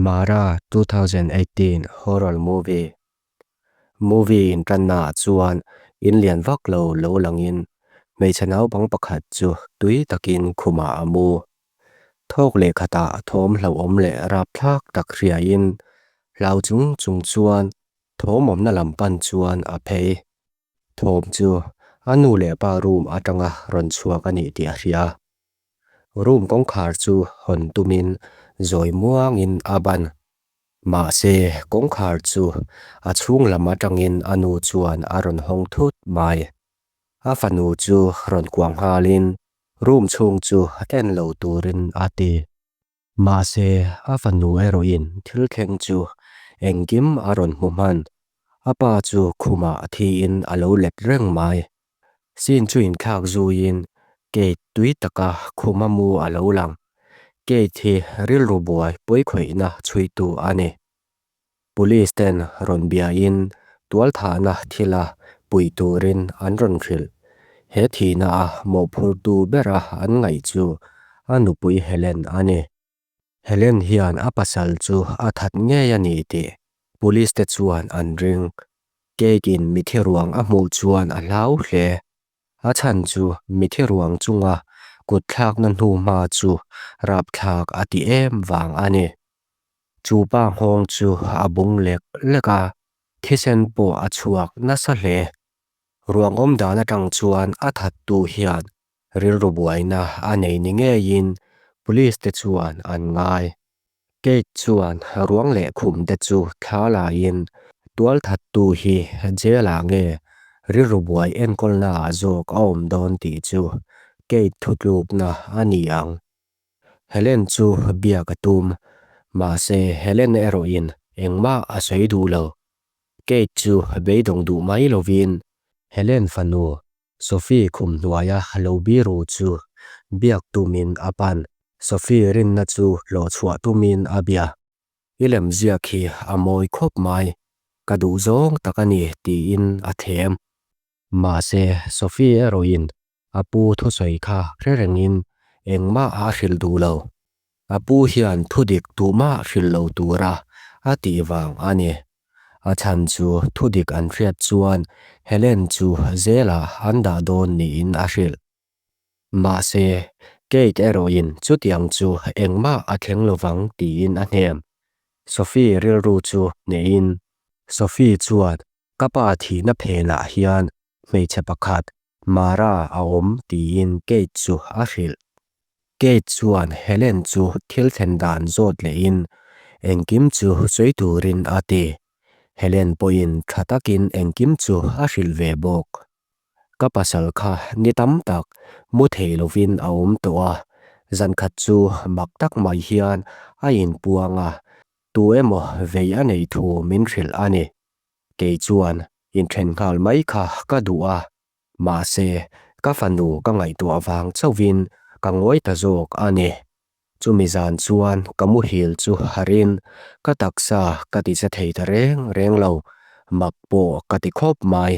Mara 2018 horror movie. Movie in tanna chuan in lian vak lo lo langin hmeichhe naupang pakhat chu tui takin khumah a mu. Thawk leh khatah thawm hlauhawm leh rapthlak tak hriain hlau chung chung chuan thawm awmna lam pan chuan a phei. Thawm chu a nu leh pa room atanga rawn chhuak a nih tih a hria. Room kawngkhar chu hawn tumin zawi muangin a ban. Mahse, kawngkhar chu a chhung lam atangin a nu chuan a rawn hawng thut mai. A fanu chu rawn kuah nghalin room chhung chu en lo turin a ti. Mahse, a fanu erawhin thil thleng chu engkim a rawn hmu hman. A pa chu khumah thiin a lo let reng mai. Scene chu inthlak zuiin Kate tui taka khuma mu a lo lang. Kate hi rilru buai pawikhawihna chhuitu a ni. Police ten rawn biain tualthahna thila pui turin an rawn hrilh. He thihna a mawhphurtu bera an ngaih chu a nupui Helen a ni. Helen hian a pasal chu a that ngei a ni tih police te chuan an ring. Kate in mithi ruang a hmuh chuan a hlau hle. A chhan chu mithi ruang chunga kutthlakna hnuhma chu rapthlak a ti em vang a ni. Chu pa nghawng chu a bung lek lek a, thisen pawh a chhuak nasa hle. Ruang awm dan atang chuan a thattu hian rilru buaina a nei ni ngeiin police te chuan an ngai. Kate chuan ruang leh khum te chu thla laiin tual thattu hi jail ah nge rilru buai enkawlna ah zawk a awm dawn tih chu Kate thutlukna a ni ang. Helen chu biak a tum, mahse Helen erawhin engmah a sawi duh lo. Kate chu beidawng duh mai lovin Helen fanu Sophie khum hnuaia lo biru chu biak tumin a pan. Sophie rinna chu hlawhchhuah tumin a bia. I lemziak hi a mawi khawp mai, ka duh zawng tak a ni tiin a thlem. Mahse Sophie erawhin A pu thusawi kha hre rengin engmah a hrilh duh lo. A pu hian thudik tumah hrilh lo tura a tih vang a ni. A chhan chu thudik an hriat chuan Helen chu zelah an dah dawn niin a hrilh. Mahse, Kate erawhin chutiang chu engmah a thleng lovang tiin a hnem. Sophie rilru chu hneihin Sophie chuan ka pa thihna phenah hian hmeichhe pakhat Mara a awm tiin Kate chu a hrilh. Kate chuan Helen chu thil thlen dan zawt lehin engkim chu sawi turin a ti. Helen pawhin tha takin engkim chu a hrilh ve bawk. Ka pasal kha ni tam tak mu thei lovin a awm tawh a, zankhat chu mak tak mai hian a inpuang a, tu emaw vei a nei thu min hrilh a ni. Kei chuan inthen nghal mai kha ka duh a, mahse ka fanu ka ngaihtuah vang chauhin ka ngawi ta zawk a ni. Chumi zan chuan ka muhil chu harin ka taksa ka ti che thei ta reng reng lo, mak pawh ka ti khawp mai.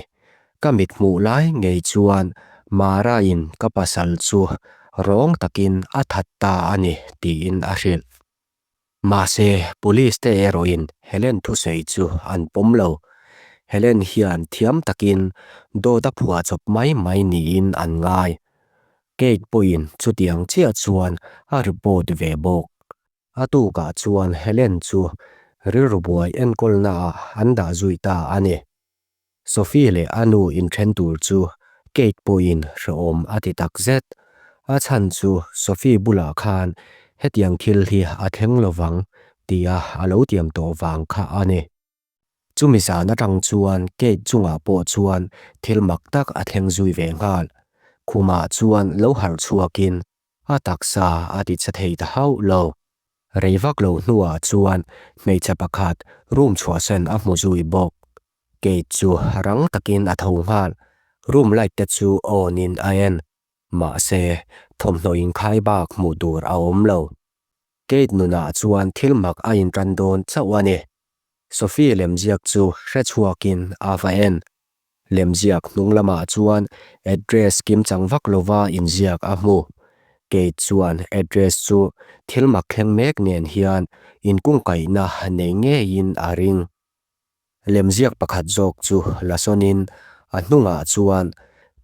Ka mit hmuh lai ngei chuan Mara-in ka pasal chu rawng takin a that ta a ni tiin a hrilh. Mahse, Police te erawhin Helen thusawi chu an pawm lo. Helen hian thiam takin dawt a phuah chawp mai mai niin an ngai. Kate pawhin chutiang chiah chuan a report ve bawk. A tukah chuan Helen chu rilru buai enkawlnaah an dah zui ta a ni. Sophie leh a nu inthen tur chu Kate pawhin hrehawm a ti tak zet. A chhan chu Sophie bulah khan hetiang thil hi a thleng lovang tia a lo tiam tawh vang kha a ni. Chumi zan atang chuan Kate chungah pawh chuan thil mak tak a thleng zui ve nghal. Khumah chuan lo harh chhuakin a taksa a ti che thei ta hauh lo. Rei vak lo hnuah chuan hmeichhe pakhat room chhuahsan a hmu zui bawk. Kate chu rang takin a tho nghal, room light te chu on in a en. Mahse, thawmhnaw inkhai bak hmuh tur a awm lo. Kate nunah chuan thil mak a intan dawn chauh a ni. Sophie lemziak chu hre chhuakin a va en. Lemziak hnung lamah chuan address kimchang vak lova inziak a hmu. Kate chuan address chu thil mak thleng mek nen hian inkungkaihna nei ngeiin a ring. Lemziak pakhat zawk chu la sawnin a hnungah chuan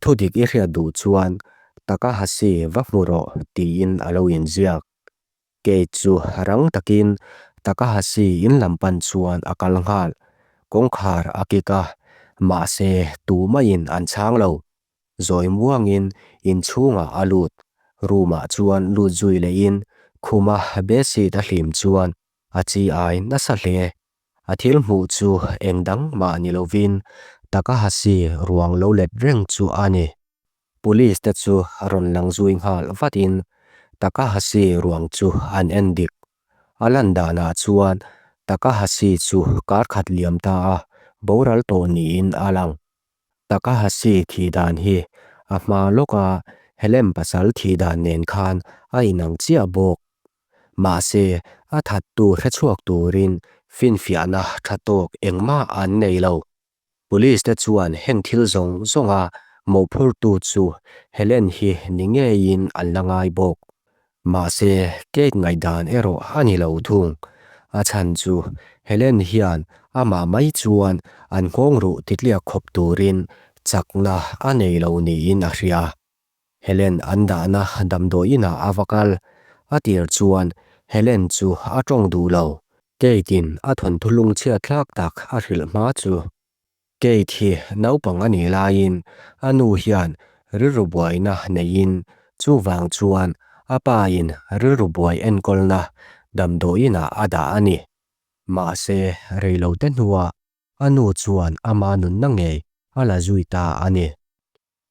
thudik i hriat duh chuan Takahashi va hmu rawh tiin a lo inziak. Kate chu rang takin Takahashi in lam pan chuan a kal nghal. Kawngkhar a kik a, mahse tumaiin an chhang lo. Zawi muangin inchhungah a lut. Room ah chuan lut zui lehin khuma bedsheet a hlim chuan a chi ai nasa hle. A thil hmuh chu eng dang mah ni lovin Takahashi ruang lo let reng chu a ni. Police te chu rawn lang zui nghal vatin Takahashi ruang chu an en dik. A lan danah chuan Takahashi chu kar khat liam ta a boral tawh niin a lang. Takahashi thih dan hi a hma lawka Helen pasal thih dan nen khan a inang chiah bawk. Mahse, a thattu hrechhuak turin finfiahna tha tawk engmah an nei lo. Police te chuan heng thil zawng zawnga mawhphurtu chu Helen hi ni ngeiin an la ngai bawk. Mahse, Kate ngaihdan erawh a ni lo thung. A chhan chu Helen hian amah mai chuan an nghawng ruh titliak khawp turin chakna a nei lo niin a hria. Helen an dahna damdawiinah a va kal. A tir chuan Helen chu a tawng duh lo. Kate-in a thawnthu lungchhiat thlak tak a hrilh hma chu. Kate hi naupang a nih laiin a nu hian rilru buaina neiin chuvang chuan a pain rilru buai enkawlna damdawiinah a dah a ni. Mahse, reilote hnuah a nu chuan ama nunna ngei a la zui ta a ni.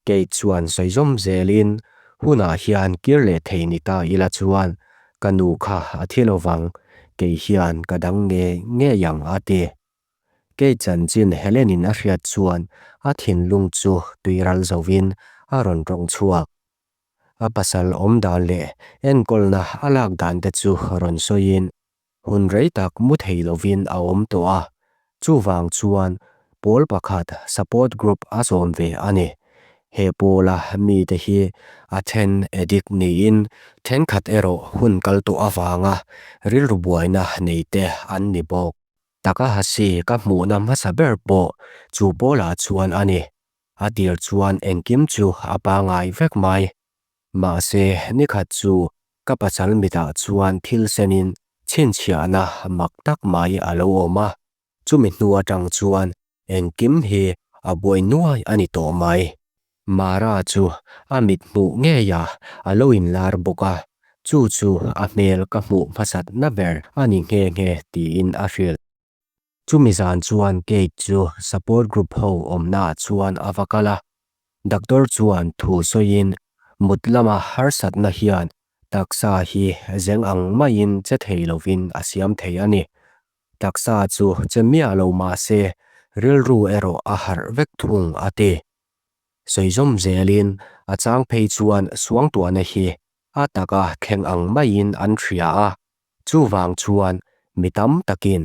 Kei chuan sawi zawm zelin hunah hian kir leh thei ni ta ila chuan ka nu kha a thi lovang, kei hian ka dang ngei ngei ang a ti. Kei chanchin Helen-in a hriat chuan a thinlung chu tuiral zovin a rawn tawng chhuak. A pasal awm dan leh enkawlna a lak dan te chu rawn sawiin Hun rei tak mu thei lovin a awm tawh a, chuvang chuan pawl pakhat support group a zawm ve a ni. He pawla mite hi a then addict niin thenkhat erawh hun kal tawh avanga rilru buaina neite an ni bawk. Takahashi ka hmuhna hmasa ber pawh chu pawlah chuan a ni. A tir chuan engkim chu a pangai vek mai. Mahse, nikhat chu ka pasal mitah chuan thil senin chhinchhiahna mak tak mai a lo awm a, chumi hnu atang chuan engkim hi a buai nuai a ni tawh mai. Mara chu a mit hmuh ngei a, a lo inlar bawk a, chu chu a hmel ka hmuh hmasatna ber a ni nghe nghe tiin a hrilh. Chumi zan chuan Kate chu support group ho awmnaah chuan a va kal a, doctor chuan thu sawiin mut lama harsatna hian taksa hi zeng ang maiin che thei lovin a siam thei a ni. Taksa chu che miah lo mah se rilru erawh a harh vek thung a ti. Sawi zawm zelin a chang phei chuan suangtuahna hi a taka thleng ang maiin an hria a, Chuvang chuan mi tam takin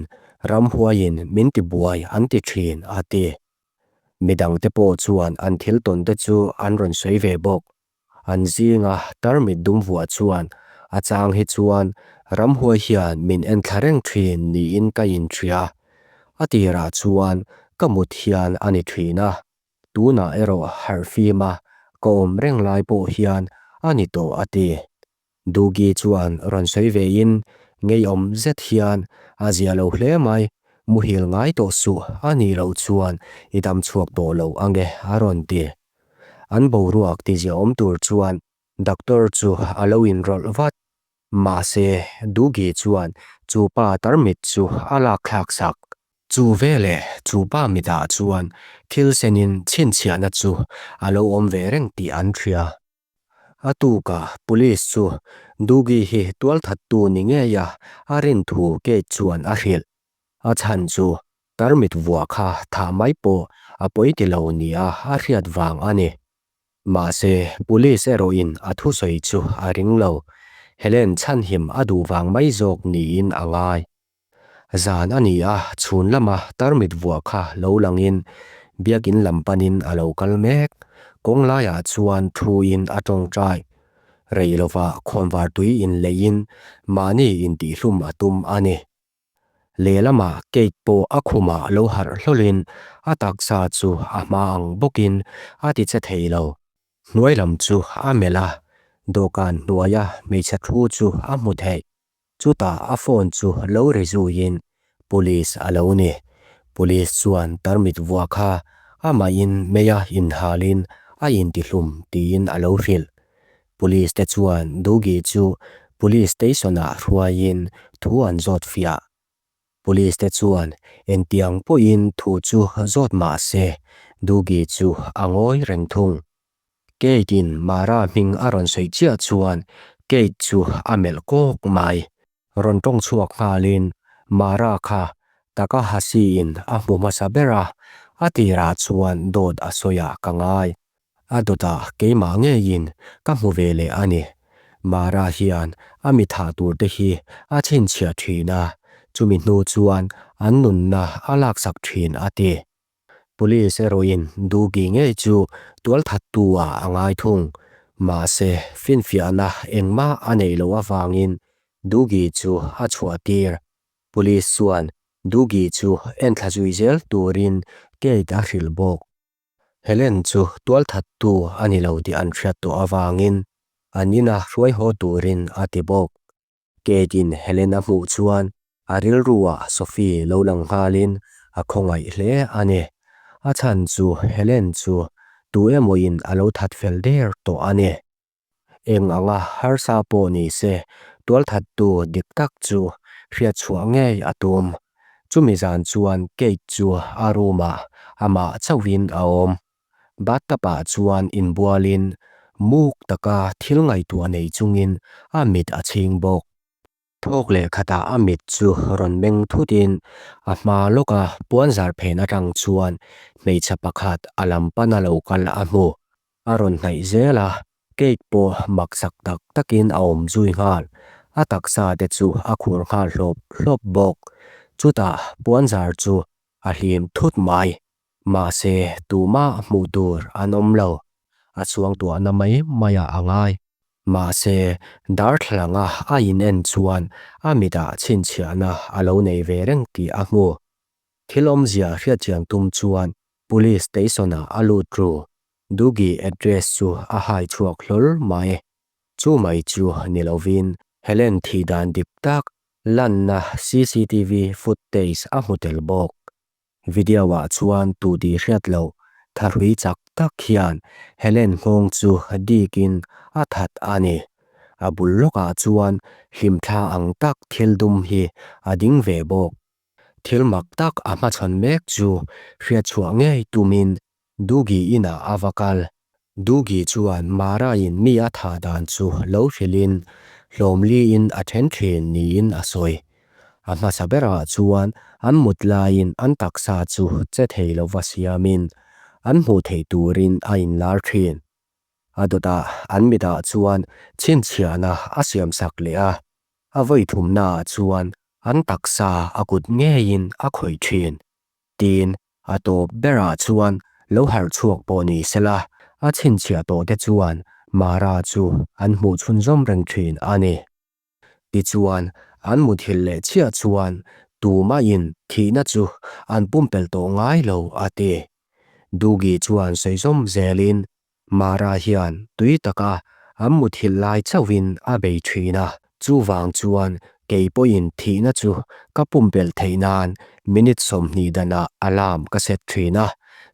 ramhuaiin min tibuai an ti thin, a ti. Midangte pawh chuan an thil tawnte chu an rawn sawi ve bawk. An zinga tarmit dum vuah chuan a chang hi chuan ramhuai hian min en thla reng thin niin ka inhria. A tirah chuan ka mut hian a ni thin a, tunah erawh harhfima ka awm reng lai pawh hian a ni tawh, a ti. Dugi chuan rawn sawi vein ngeiawm zet hian a zia lo hle mai, muhil ngai tawh suh a nih loh chuan i dam chhuak tawh lo ange a rawn ti. An boruak tiziaawm tur chuan doctor chu a lo inrawlh vat. Mahse Dugi chuan chu pa tarmit chu a lak thlak sak. Chu veleh chu pa mitah chuan thil senin chhinchhiahna chu a lo awm ve reng tih an hria. A tukah police chu Dugi hi tualthattu ni ngei a a rin thu Kate chuan a hrilh. A chhan chu tarmit vuah kha thah mai pawh a pawi ti lo nia a hriat vang a ni. Mahse, police erawhin a thusawi chu a ring lo. Helen chhanhim a duh vang mai zawk niin a ngai. Zan a ni a, chhun lama tarmit vuah kha lo langin biakin lam panin a lo kal mek. Kawng laiah chuan thuin a tawngtai. Rei lovah khawnvar tui inleiin mahni intihhlum a tum a ni. Lehlamah Kate pawh a khumah lo harh hlawlin a taksa chu a hma ang bawkin a ti che thei lo. Hnuai lam chu a melh a, dawhkan hnuaia hmeichhe thu chu a hmu theih. Chutah a phone chu lo ri zuiin Police a lo ni. Police chuan tarmit vua kha amahin meia inhalin a intihlum tiin a lo hrilh. Police te chuan Dugi chu Police Station ah hruaiin thu an zawt fiah. Police te chuan engtiang pawhin thu chu zawt mah se Dugi chu a ngawi reng thung. Kate in Mara hming a rawn sawi chiah chuan Kate chu a melh kawk mai. Rawn tawng chhuak nghalin Mara kha Takahashi in a hmu hmasa ber a, a tirah chuan dawt a sawi ah ka ngai. A dawtah keimah ngeiin ka hmu ve leh a ni. Mara hian a mi thah tur te hi a chhinchhiah thin a, chumi hnu chuan an nunna a laksak thin a ti. Police erawhin Dugi ngei chu tualthattu ah a ngai thung. Mahse, finfiahna engmah a neih loh avangin Dugi chu a chhuah tir. Police chuan Dugi chu enthla zui zel turin Kate a hrilh bawk. Helen chu tualthattu a ni lo tih an hriat tawh avangin an ina hruai haw turin a ti bawk. Kate-in Helen a hmuh chuan a rilruah Sophie lo lang nghalin a khawngaih hle a ni. A chhan chu Helen chu tu emawin a lo that fel der tawh a ni. Eng anga harsa pawh ni se tualthattu dik tak chu hriatchhuah ngei a tum. Chumi zan chuan Kate chu a room-ah amah chauhin a awm. Bathtub-ah chuan inbualin muk taka thil ngaihtuah nei chungin a mit a chhing bawk. Thawk leh khatah a mit chu rawn meng thutin a hma lawka puanzar phen atang chuan hmeichhe pakhat a lam pana lo kal a hmu. A rawn hnaih zel a, Kate pawh maksak tak takin a awm zui nghal. A taksa te chu a khur nghal hlawp hlawp bawk. Chutah puanzar chu a hlim thut mai. Mahse, tumah hmuh tur an awm lo. A chuangtuahna mai maiah a ngai. Mahse, darthlalanga a in en chuan a mitah chhinchhiahna a lo nei ve reng tih a hmu. Thil awmzia hriatchian tum chuan Police Station-ah a lut ru. Dugi address chu a hai chhuak hlawl mai. Chu mai chu ni lovin Helen thih dan dik tak lanna cctv footage a hmu tel bawk. Video ah chuan tu tih hriat loh thahrui chak tak hian Helen nghawng chu dikin a that a ni. A bul lawkah chuan hlimthla ang tak thil dum hi a ding ve bawk. Thil mak tak a hmachhawn mek chu hriatchhuah ngei tumin Dugi inah a va kal. Dugi chuan Mara-in mi a thah dan chu lo hrilhin hlawmliin a then thin niin a sawi. A hmasa berah chuan an mut laiin an taksa chu che thei lova siamin an hmuh theih turin a inlar thin. A dawtah an mitah chuan chhinchhiahna a siamsak leh a, a vawi thumnaah chuan an taksa a kut ngeiin a khawih thin. Tin, a tawp berah chuan lo harh chhuak pawh ni sela, a chhinchhiah tawh te chuan Mara chu an hmuh chhunzawm reng thin a ni. Tichuan, an muthilh leh chiah chuan tumahin thihna chu an pumpelh tawh ngai lo a ti. Dugi chuan sawi zawm zelin Mara hian tui taka an muthilh lai chauhin a bei thin a, chuvang chuan kei pawhin thihna chu ka pumpelh theih nan minute 20 danah alarm ka set thin a,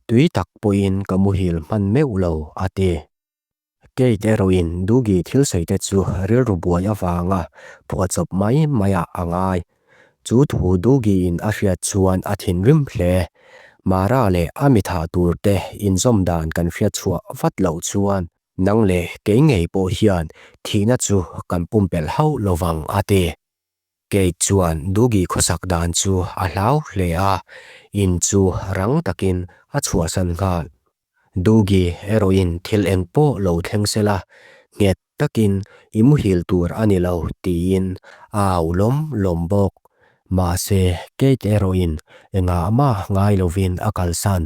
tui tak pawhin ka muhil hman meuh lo, a ti. Kate erawhin Dugi thil sawi te chu rilru buai avanga phuahchawp mai maiah a ngai. Chu thu Dugi-in a hriat chuan a thinrim hle. Mara leh a mi thah tur te inzawm dan kan hriat chhuah vat loh chuan nang leh kei ngei pawh hian thihna chu kan pumpelh hauh lovang a ti. Kate chuan Dugi khawsak dan chu a hlau hle a, in chu rang takin a chhuahsan nghal. Dugi erawhin thil eng pawh lo thleng sela, nghet takin i muhil tur a ni lo tiin a au lawm lawm bawk. Mahse, Kate erawhin engah mah ngai lovin a kalsan.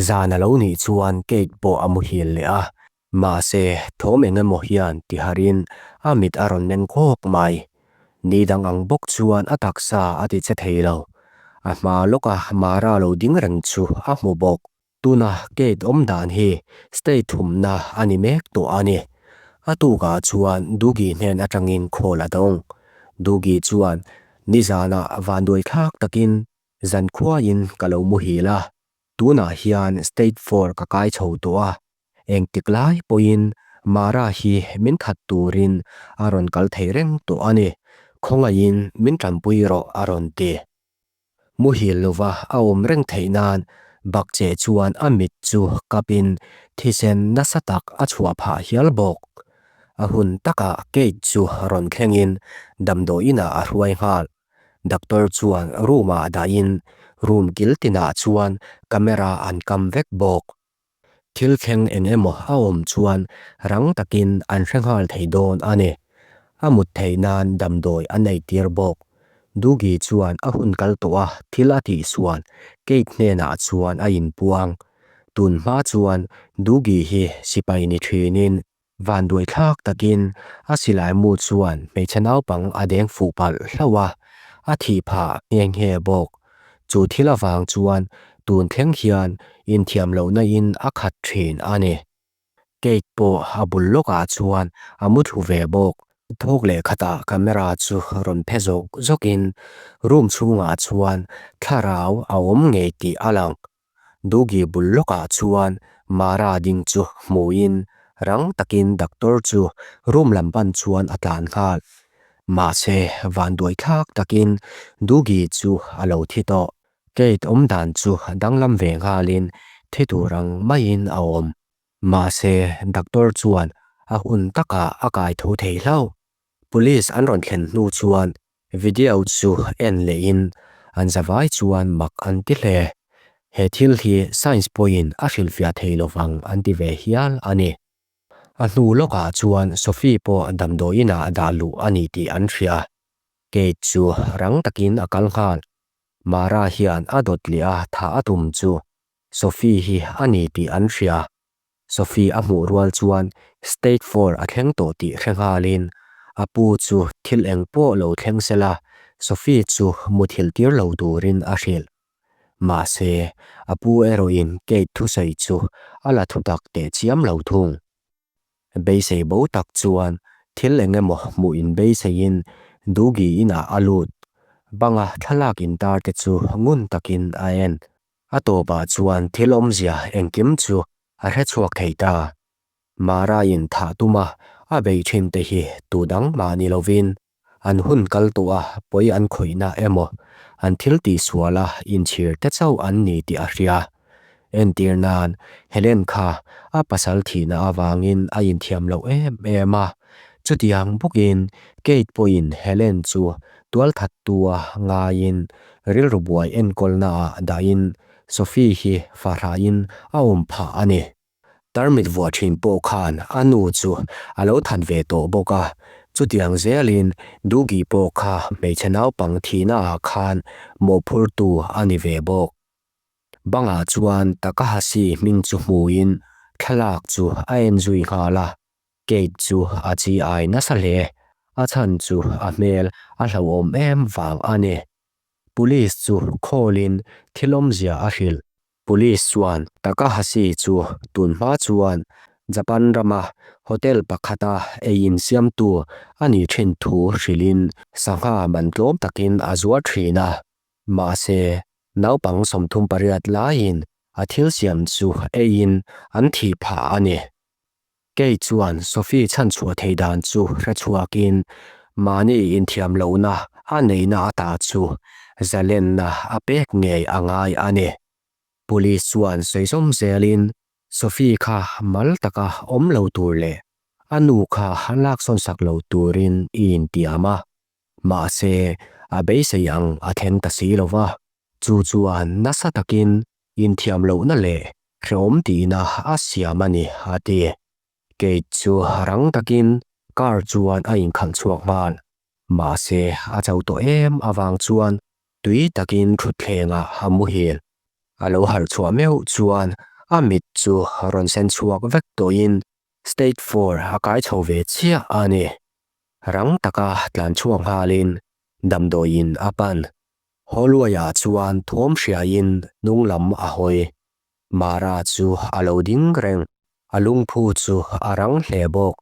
Zan a lo nih chuan Kate pawh a muhil leh a. Mahse, thawm eng emaw hian ti harin a mit a rawn meng kawk mai. Ni dang ang bawk chuan a taksa a ti che thei lo. A hma lawka Mara lo ding reng chu a hmu bawk. Tuna Kate awm dan hi state thumna a ni mek tawh a ni. A tukah chuan Dugi hnen atangin call a dawng. Dugi chuan, Nizanah vanduai thlak takin zankhuain ka lo muhil a. Tunah hian state four ka kai chho tawh a, engtik lai pawhin Mara hi min that turin a rawn kal thei reng tawh a ni. Khawngaihin min tanpui rawh a rawn ti. Muhil lova a awm reng theih nan bakcheh chuan a mit chu kapin thisen nasa tak a chhuah phah hial bawk. A hun takah Kate chu rawn thlengin damdawiinah a hruai nghal. Doctor chuan room ah dahin room kil tinah chuan camera an kam vek bawk. Thil thleng eng emaw a awm chuan rang takin an hre nghal thei dawn a ni. A mut theih nan damdawi a nei tir bawk. Dugi chuan a hun kal tawh a thil a tih sual Kate hnenah chuan a inpuang. Tun hma chuan Dugi hi sipai ni thinin Vanduai thlak takin a silai mu chuan hmeichhe naupang a deng fuh palh hlauh a, a thih phah nghe nghe bawk. Chu thil avang chuan tun thleng hian inthiam lohna in a khat thin a ni. Kate pawh a bul lawkah chuan a mu thlu ve bawk. Thawk leh khatah camera chu rawn phe zawk zawkin room chhungah chuan thlarau a awm ngei tih a lang. Dugi bul lawkah chuan Mara ding chu hmuin rang takin doctor chu room lam pan chuan a tlan nghal. Mahse, vanduai thlak takin Dugi chu a lo thi tawh. Kate awm dan chu danglam ve nghalin thi tur ang maiin a awm. Mahse, doctor chuan a hun takah a kai tho thei hlauh. Police an rawn thlen hnu chuan video chu en lehin an zavai chuan mak an ti hle. He thil hi science pawhin a hrilhfiah thei lovang an ti ve hial a ni. A hnu lawkah chuan Sophie pawh damdawiinah dah luh a ni tih an hria. Kate chu rang takin a kal nghal. Mara hian a dawt leh a thah a tum chu Sophie hi a ni tih an hria. Sophie a hmuh rual chuan State four a thleng tawh tih hre nghalin a pu chu thil eng pawh lo thleng se la, Sophie chu muthilh tir lo turin a hrilh. Mahse, a pu erawhin Kate thusawi chu a la thutak teh chiam lo thung. Beisei bo tak chuan thil eng emaw hmuh in beiseiin Dugi inah a lut. Banga thlalak intar te chu ngun takin a en. A tawpah chuan thil awmzia engkim chu a hre chhuak thei ta. Mara-in thah tuma a bei thin te hi tu dang mah ni lovin an hun kal tawh a pawi an khawihna emaw an thil tihsuala inchhir te chauh an ni tih a hria. Entir nan Helen kha a pasal thihna avangin a inthiam loh em em a, chutiang bawkin Kate pawhin Helen chu tualthattua ngaiin Rilru buai enkawlnaah dahin Sophie hi fahrahin a awm phah a ni. Tarmit vuah thin pawh khan a nu chu a lo than ve tawh bawk a, chutiang zelin Dugi pawh kha hmeichhe naupang thihnaah khan mawhphurtu a ni ve bawk. Bangah chuan Takahashi hming chu hmuin thlalak chu a en zui nghal a. Kate chu a chi ai nasa hle, a chhan chu a hmel a hlauhawm em vang a ni. Police chu call-in thil awmzia a hrilh. Police chuan Takahashi chu tun hma chuan Japan rama hotel pakhata ei insiamtu a nih thin thu hrilhin sangha man tlawm takin a zuar thin a. Mahse, naupang 38 laiin a thil siam chu eiin an thih phah a ni. Kei chuan Sophie chhanchhuah theih dan chu hre chhuakin mahni inthiam lohna a neihna ata chu zalenna a pek ngei a ngai a ni. Police chuan sawi zawm zelin Sophie kha mal taka awm lo tur leh a nu kha laksawn sak lo turin i intiam a. Mahse, a beisei ang a thleng ta si lo va. Chu chuan nasa takin Inthiam lohna leh hrehawm tihna a siam a ni, a ti. Kate chu rang takin car chuan a inkhalh chhuak nghal. Mahse, a cho tawh em avang chuan tui takin thutthlengah a muhil. A lo harh chhuah meuh chuan a mit chu rawn sen chhuak vek tawhin. Stage 4 a kai chho ve chiah a ni. Rang taka tlan chhuak nghalin damdawiin a pan. Hallway-ah chuan thawm hriain hnung lam a hawi. Mara chu a lo ding reng, a lungphu chu a rang hle bawk.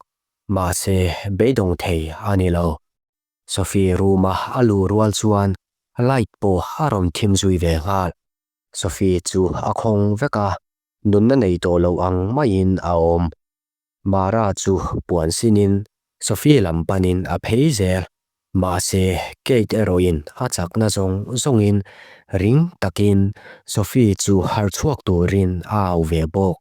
Mahse, beidawng thei a ni lo. Sophie room-a a luh rual chuan light pawh a rawn thim zui ve nghal. Sophie chu a khawng vek a, nunna nei tawh lo ang maiin a awm. Mara chu puan sinin Sophie lam panin a phei zel. Mahse, Kate erawhin a chakna zawng zawngin ring takin Sophie chu harh chhuak turin a au ve bawk.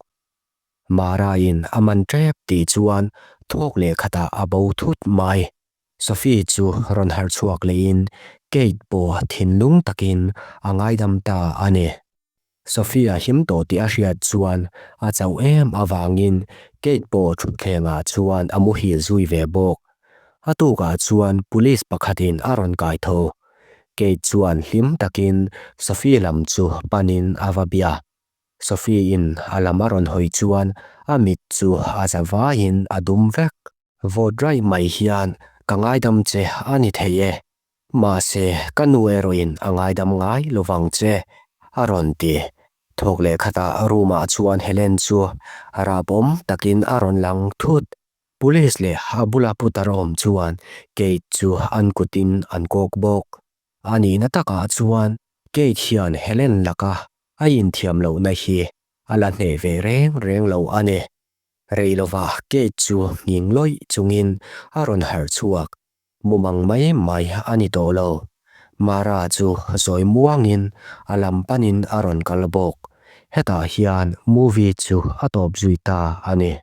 Mara-in a man tep tih chuan thawk leh khatah a bo thut mai. Sophie chu rawn harh chhuak lehin Kate pawh thinlung takin a ngaidam ta a ni. Sophie a him tawh tih a hriat chuan a chauh em avangin Kate pawh thutthlengah chuan a muhil zui ve bawk. A tukah chuan police pakhatin a rawn kai tho. Kate chuan hlim takin Sophie lam chu panin a va bia. Sophie-in a lam a rawn hawi chuan a mit chu a za vaiin a dum vek. Vawt raih mai hian ka ngaidam che a ni thei e, mahse ka nu erawhin a ngaidam ngai lovang che, a rawn ti. Thawk leh khatah room ah chuan Helen chu rapawm takin a rawn lang thut. Police leh a bula putar awm chuan Kate chu an kutin an kawk bawk. A nihna takah chuan Kate hian Helen laka a inthiam lohna hi a la hneh ve reng reng lo a ni. Rei lova Kate chu nghing lawih chungin a rawn harh chhuak. Mumang mai mai a ni tawh lo. Mara chu zawi muangin a lam panin a rawn kal bawk. Hetah hian movie chu a tawp zui ta a ni.